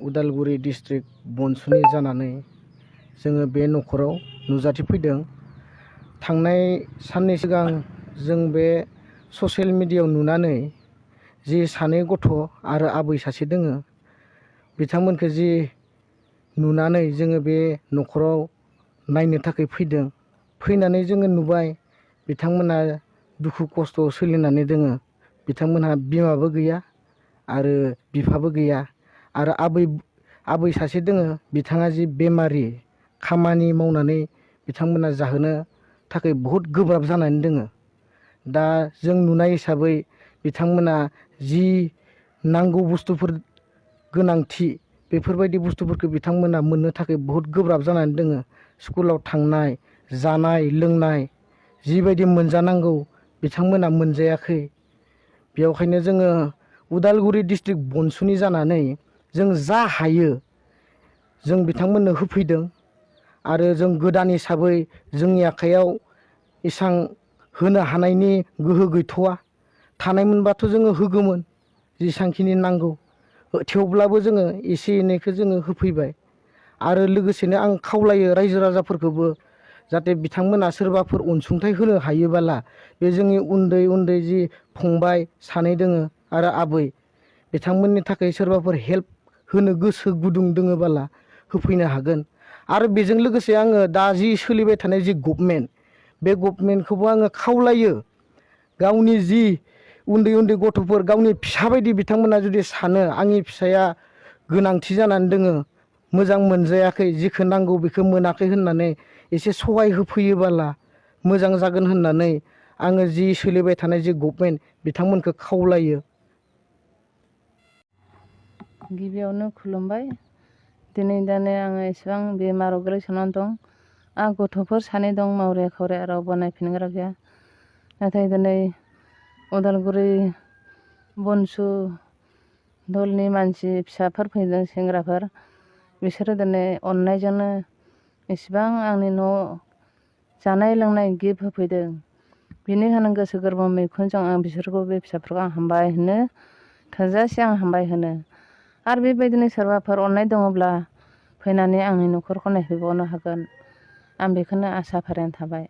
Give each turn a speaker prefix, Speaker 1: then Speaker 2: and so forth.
Speaker 1: Udalguri district बनसुनि जानानै जोङो बे न'खराव नुजाथिफैदों। थांनाय साननै सिगां जों बे ससियेल मिडियायाव नुनानै जि सानै गथ' आरो आबै सासे दोङो बिथांमोनखौ जि नुनानै जोङो बे न'खराव नायनो थाखाय फैदों। फैनानै जोङो नुबाय बिथांमोना दुखु खस्थ' सोलिनानै दोङो। बिथांमोनहा बिमाबो गैया आरो बिफाबो गैया आरो आबै सासे दोङो। बिथाङा जि बेमारि खामानि मावनानै बिथांमोना जाहोनो थाखाय बहुद गोब्राब जानानै दोङो। दा जों नुनाय हिसाबै बिथांमोना जि नांगौ बुस्थुफोर गोनांथि बेफोरबायदि बुस्थुफोरखौ बिथांमोना मोननो थाखाय बहुद गोब्राब जानानै दोङो। स्कुलाव थांनाय जानाय लोंनाय जिबायदि मोनजानांगौ बिथांमोना मोनजायाखै। बेखायनो जोङो उदालगुरि डिस्ट्रिक्ट बनसुनि जानानै जों जा हायो जों बिथांमोननो होफैदों। आरो जों गोदान हिसाबै जोंनि आखाइयाव एसां होनो हानायनि गोहो गैथ'वा। थानायमोनबाथ' जोङो होगौमोन जेसांखिनि नांगौ। थेवब्लाबो जोङो एसे एनैखौ जोङो होफैबाय। आरो लोगोसेनो आं खावलायो रायजो राजाफोरखौबो जाहाथे बिथांमोना सोरबाफोर अनसुंथाइ होनो हायोबोला बे जोंनि उन्दै उन्दै जि फंबाय सानै दोङो आरो आबै बिथांमोननि थाखाय सोरबाफोर हेल्प होनो गोसो गुदुं दोङोबोला होफैनो हागोन। आरो बेजों लोगोसे आङो दा जि सोलिबाय थानाय जि गभर्नमेन्ट बे गभर्नमेन्टखौबो आङो खावलायो गावनि जि उन्दै उन्दै गथ'फोर गावनि फिसा बायदि बिथांमोना जुदि सानो आंनि फिसाया गोनांथि जानानै दोङो मोजां मोनजायाखै जेखौ नांगौ बेखौ मोनाखै होननानै एसे सहाय होफैयोबोला मोजां जागोन होननानै आङो जि सोलिबाय थानाय जि गभर्नमेन्ट बिथांमोनखौ खावलायो।
Speaker 2: गिबियावनो खुलुमबाय। दिनै दानो आङो एसेबां बेमाराव गोलैसोनानै दं। आं गथ'फोर सानै दं मावरिया खावरिया रावबो नायफिनग्रा गैया। नाथाय दिनै उदालगुरि बनसु दलनि मानसि फिसाफोर फैदों सेंग्राफोर बिसोरो दिनै अननायजोंनो इसेबां आंनि न' जानाय लोंनाय गिफ्ट होफैदों। बेनिखायनो गोसो गोरबो मैखुनजों आं बिसोरखौ बे फिसाफोरखौ आं हामबाय होनो थोजासे आं हामबाय होनो। आरो बेबायदिनो सोरबाफोर अननाय दङब्ला फैनानै आंनि न'खरखौ नायफैबावनो हागोन। आं बेखौनो आसा फारिनानै थाबाय।